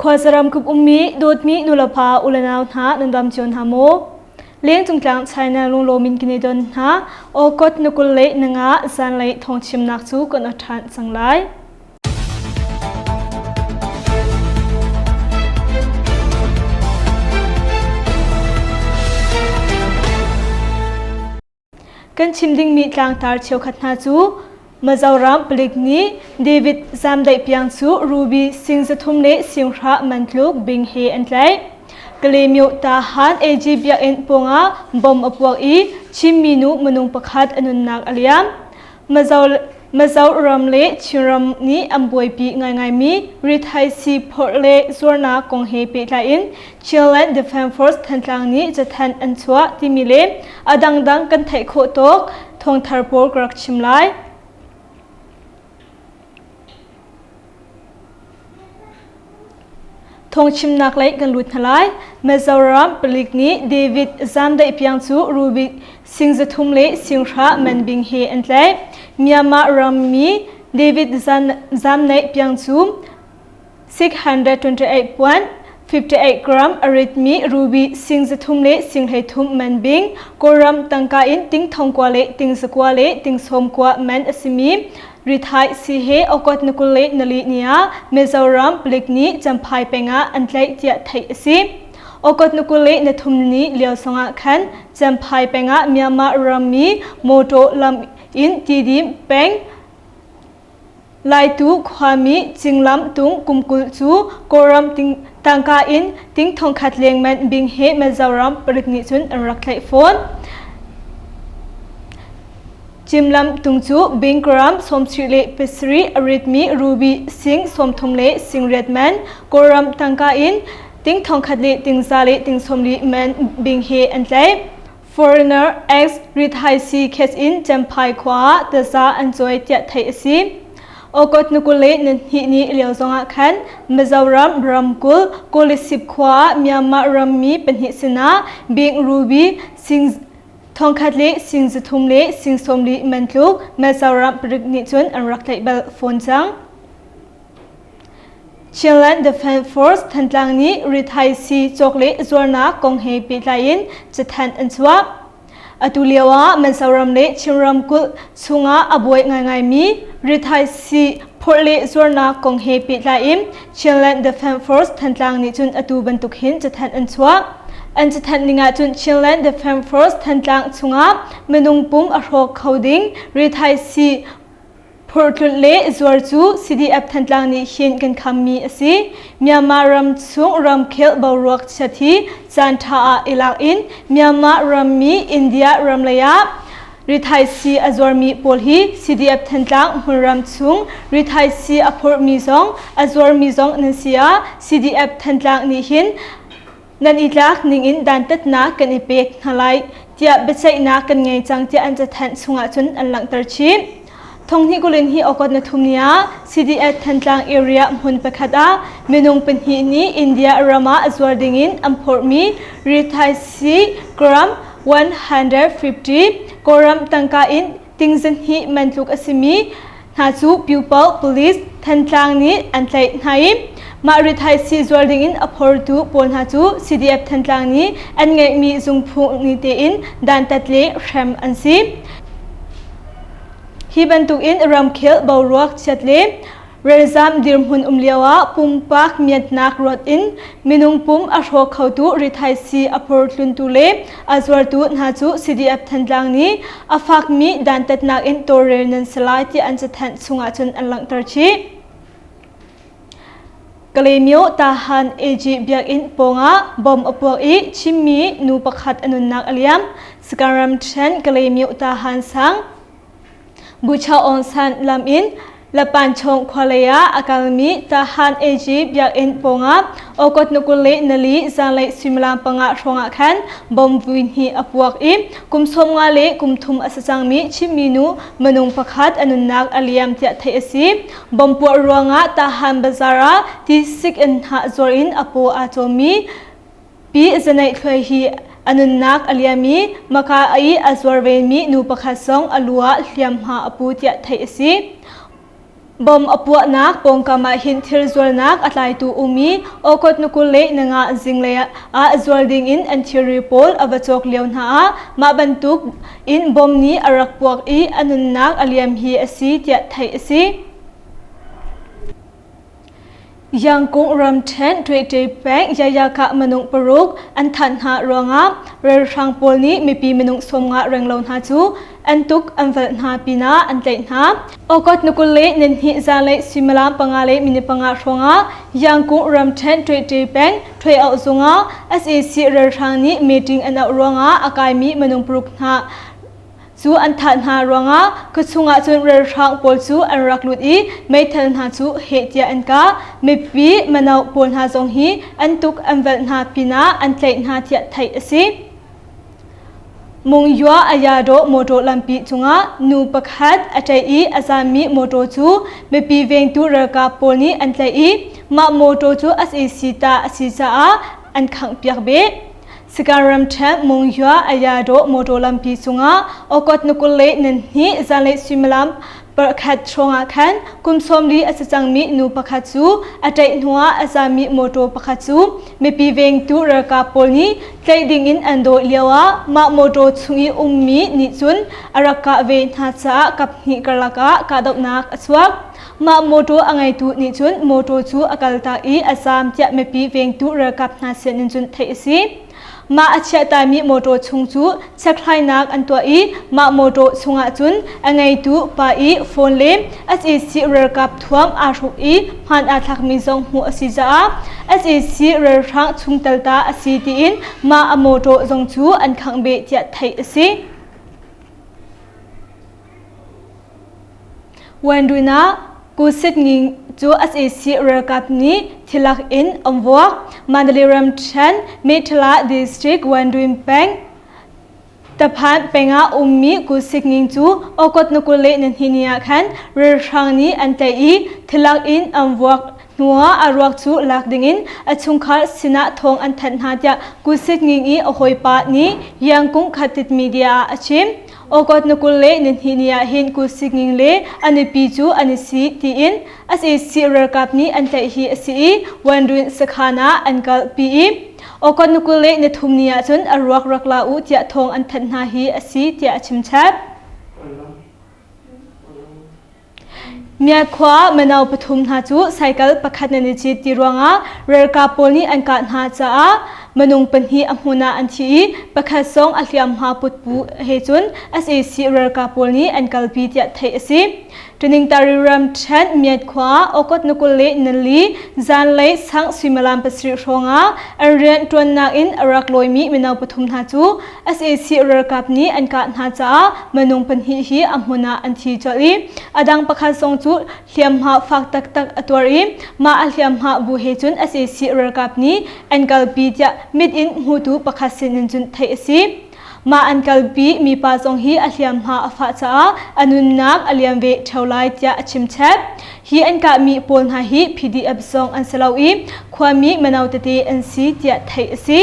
Khuazaram kip ummi dawtmi nulepa ulenau hna nan dam cio hna maw? Lengcung tlang China lunglawm in kan i don hna. August na 20 le na nga zanlei thawngchimnak cu kan ot ṭhan cang lai. Kan chim dingmi tlangtar cheukhat hna cu Mizoram palik nih David Zamdaihpiang cu Ruby sing 300 le singhra man tluk bing he an tlaih. Kalaymyo Tahan AG biakinn pawngah bom a puak i Chinmi nu minung pakhat a nunnak a liam. Mizoram le Chinram nih an buaipi ngaingaimi rithaisii phorh le zuarnak kong he pehtlai in Chinland Defence Force Thantlang nih cathanh an chuah timi le a dangdang kan theih khawh tawk thawngthar pawl ka rak chim lai. Thawngchimnak lei kan lut hna lai. Mizoram palik nih David Zamdaihpiang cu Rubik sing 300 le sing hra man bing he an tlaih. Myanmar rammi David Zamdaihpiang cu 628.58 gram a ritmi ruby sing 300 le sing 33 man bing Kawlram tangka in ting thong kua le ting zakua le ting sawm kua man a simi Rithai sii he August ni 24 ni ah Mizoram palik nih Champhai peng ah an tlaih tiah theih a si. August ni 23 ni lio zongah khan Champhai peng ah Myanmar rammi motor lam in Tidim peng Laitu khuami Cinglam tung kum 20 cu Kawlram tangka in ting thongkhat lengmanh bing he Mizoram palik nih cun an rak tlaih fawn. Cimlam tung cu binggram 70 le 7 a ritmi ruby sing 30 le sing riat man Kawlram tangka in ting thongkhat le ting za le ting 40 man bing he an tlaih. Foreigner ex rithaisi case in Champhai khua ah taza an cawi tiah theih a si. August ni 22 ni lio zongah khan Mizoram ramkulh Kolasib khua ah Myanmar rammi pahnih sinah bing ruby sing Thongkhat le sing 300 le sing 40 man tluk Mizoram palik nih cun an rak tlaih bal fawn cang. Chinland Defence Force Thantlang nih rithaisii cawk le zuarnak kong he pehtlai in cathanh an chuah. Atu lio ah Mizoram le Chin ramkulh chungah a buai ngaingaimi rithaisii phorh le zuarnak kong he pehtlai in Chinland Defence Force Thantlang nih cun atu bantuk hin cathanh an chuah. An cathanh ning ahcun Chinland Defence Force Thantlang chungah minung pum a hrawk kho ding rithaisii phurhtlunh le zuar cu CDF Thantlang nih hin kan khammi a si. Myanmar ram chung ramkhel boruak chiat hi caan ṭha ah i lak in Myanmar rammi India ram lei ah Rithaisii a zuarmi pawl hi CDF Thantlang hmunram chung rithaisii a phurhmi zong a zuarmi zong nan si ah CDF Thantlang nih hin nan i tlak ningin dantatnak kan i pek hna lai tiah biaceihnak kan ngei cang tiah an cathanh chungah cun an langhter chih. Thonghnih kulin hi August na thum ni ah CDF Thantlang area hmun pakhat ah minung pahnih nih India ram ah zuar dingin an phorhmi rithaisii gram 150 Kawlram tangka in ting zahnih man tluk a simi hna cu Pupil Police Thantlang nih an tlaih hna i mah rithaisii zuar dingin a phortu pawl hna cu CDF Thantlang nih an ngeihmi zungphung ni tein dantat le hrem an si. Hi bantukin ramkhel boruak chiat le ralzam dirhmun um lioah pumpak miatnak ruat in minung pum a hrawk khotu rithaisii a phortluntu le a zuartu hna cu CDF Thantlang nih a fakmi dantatnak in tawlrel nan si lai tiah an cathanh chungah cun an langhter chih. Kalaymyo Tahan AG biakinn pawngah bomb a puak i Chinmi nu pakhat a nunnak a liam. Sagaing ramṭhen Kalaymyo Tahan sang Bucha Aung San lam in Lapanchawng khua lei ah a kalmi Tahan AG biakinn pawngah August ni 24 zanlei suimilam panga hrawngah khan bomb vui hnih a puak i kum 50 le kum thum a si cangmi Chinmi nu minung pakhat a nunnak a liam tiah theih a si. Bomb puah ruangah Tahan Bazar ah tisik in hnah zuar in a paw aa cawmmi Pi Zaneih Thluai hi a nunnak a liam i Maka i a zuar vemi nu pakhat zong a lu ah hliamhma a pu tiah theih a si. Bom a puahnak pawngkam ah hin thil zualnak a tlaitu um i Okot na 25 zinglei ah zual ding in an thilri pawl a va cawk lio hna ah mah bantuk in bom nih a rak puak i a nunnak a liam hi a si tiah theih a si. Yangkung ramṭhen Ṭuihṭe peng Yayakah minung paruk an thanh hna ruangah ralhrang pawl nih mipi minung 50 renglo hna cu an tuk an valh hna pinah an tlaih hna. August ni 22 zanlei suimilam 5 le minute 5 hrawngah Yangkung ramṭhen Ṭuihṭe peng Ṭhuiauh zungah sac ralhrang nih meeting an auh ruangah a kaimi minung paruk hna cu an thah hna ruangah khuachung ah cun ralhrang pawl cu an rak lut i meithal hna cu heh tiah an kah. Mipi mano pawl hna zong hi an tuk an velh hna pinah an tlaih hna tiah theih a si. Mungyua Ayadaw motor lampi cungah nu pakhat a ṭaih i a zaammi motor cu mipi vengtu ralkap pawl nih an tlaih i mah motor cu sac ta a si caah an khanghpiak beh. Sagaing ramṭhen Mungyua Ayadaw motor lampi cungah August ni 22 zanlei suimilam pakhat hrawngah khan kum 40 a si cangmi nu pakhat cu a ṭaih hnuah a zaami motor pakhat cu mipi vengtu ralkap pawl nih tlaih dingin an dawi lioah mah motor chung i ummi nih cun a rak kah ve hna caah kaphnih karlak ah kahdohnak a chuak. Mah motor a ngeitu nih cun motor cu a kaltak i a zaam tiah mipi vengtu ralkap hna sinin cun theih a si. Mah a chiahtami motor chung cu chekhlainak an tuah i mah motor chungah cun a ngeitu pa i phone le sac ralkap thuam aa hruk i hmaan aa thlakmi zong hmuh a si caah sac ralhrang chungtel ta a si tiin mah a motor zong cu an khangh beh tiah theih a si. Wandun ah Kusit Nging cu sac ralkap nih thilak in an vuak. Mandalay ramṭhen Methla district Wandun peng Taphan peng ah ummi Kusit Nging cu August ni 22 ni ah khan ralhrang nih an tlaih i thilak in an vuak hnuah a ruak cu lak dingin a chungkhar sinah thawng an thanh hna tiah Kusit Nging i a hawipa nih Yangkung Khatit Media ah a chim. August ni 22 ni ah hin Kulsinging le a nupi cu an i si tiin sac ralkap nih an tlaih hi a si i Wanrun sakhan ah an kalpi i August ni 23 ni ah cun a ruak rak la u tiah thawng an thanh hna hi a si tiah a chim chap. Miakhua mino pathum hna cu cycle pakhat nan i cit ti ruangah ralkap pawl nih an kah hna caah minung pahnih a hmun ah an thi i pakhat zong a hliamhma putpu he cun sac ralkap pawl nih an kalpi tiah theih a si. Taningtari ramṭhen Miatkhua August ni 24 zanlei sang suimilam 7 hrawngah an rianṭuannak in a rak lawimi mino pathum hna cu sac ralkap nih an kah hna caah minung pahnih hi a hmun ah an thi colh i a dang pakhat zong cu hliamhma fak taktak a tuar i mah a hliamhma bu he cun sac ralkap nih an kalpi tiah mit in hmutu pakhat sinin cun theih a si. Mah an kalpi mipa zong hi a hliamhma a fah caah a nunnak a liam ve ṭheo lai tiah a chim chap. Hi an kahmi pawl hna hi PDF zong an si lo i khuami mino tete an si tiah theih a si.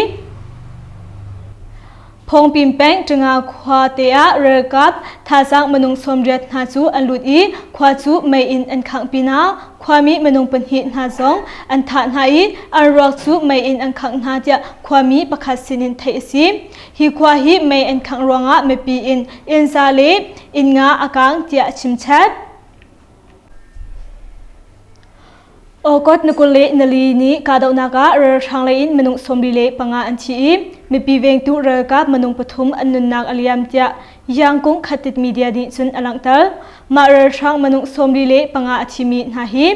Phawngpin peng Ṭinga khua te ah ralkap thazaang minung 80 hna cu an lut i khua cu mei in an khangh pinah khuami minung pahnih hna zong an thah hna i an ruak cu mei in an khangh hna tiah khuami pakhat sinin theih a si. Hi khua hi mei an khangh ruangah mipi in innza le inn nga a kaang tiah a chim chap. August ni 24 ni kahdohnak ah ralhrang lei in minung 45 an thi i mipi vengtu ralkap minung pathum an nunnak a liam tiah Yangkung Khatit Media nih cun a langhter. Mah ralhrang minung 45 a thimi hna hi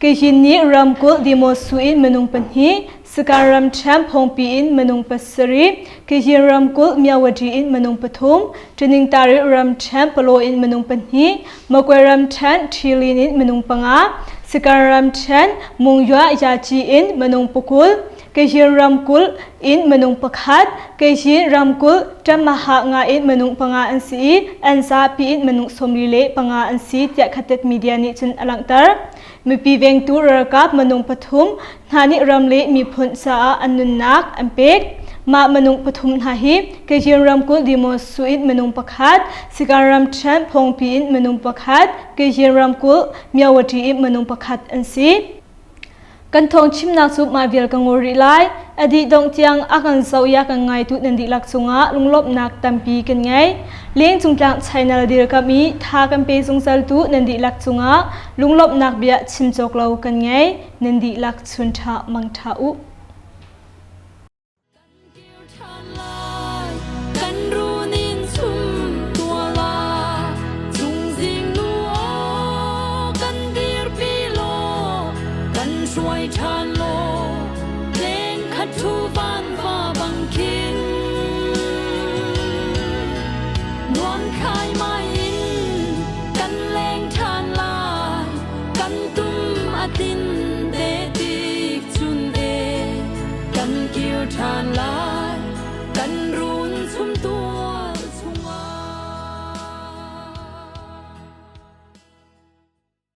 Kayin nih ramkulh Demosu in minung pahnih, Sagaing ramṭhen Phongpi in minung pasarih, Kayin ramkulh Myawaddy in minung pathum, Taningtari ramṭhen Palaw in minung pahnih, Magway ramṭhen Ṭhilin in minung panga, Sagaing ramṭhen Mungyua Yaci in minung pakul, Kayin ramkulh in minung pakhat, Kayin ramkulh Ṭamaha nga in minung panga an si i an zapi in minung 45 an si tiah Khatet media nih cun a langhter. Mipi vengtu ralkap minung pathum hna nih ram le miphun caah an nunnak an pek. Mah minung pathum hna hi Kachin ramkulh Demosu in minung pakhat, Sikan ramṭhen Phongpi in minung pakhat, Kachin ramkulh Myawaddy in minung pakhat an si. Kan thawng chimnak cu mah vial ka ngol rih lai. A dih dongh tiang a kan zoh i a kan ngaitu nan dihlak cungah lunglawmhnak tampi kan ngei. Leng cungtlang channel dirkamh i tha kan pe zungzaltu nan dihlak cungah lunglawmhnak bia chim cawk lo kan ngei. Nan dihlak chun ṭha mang ṭha u.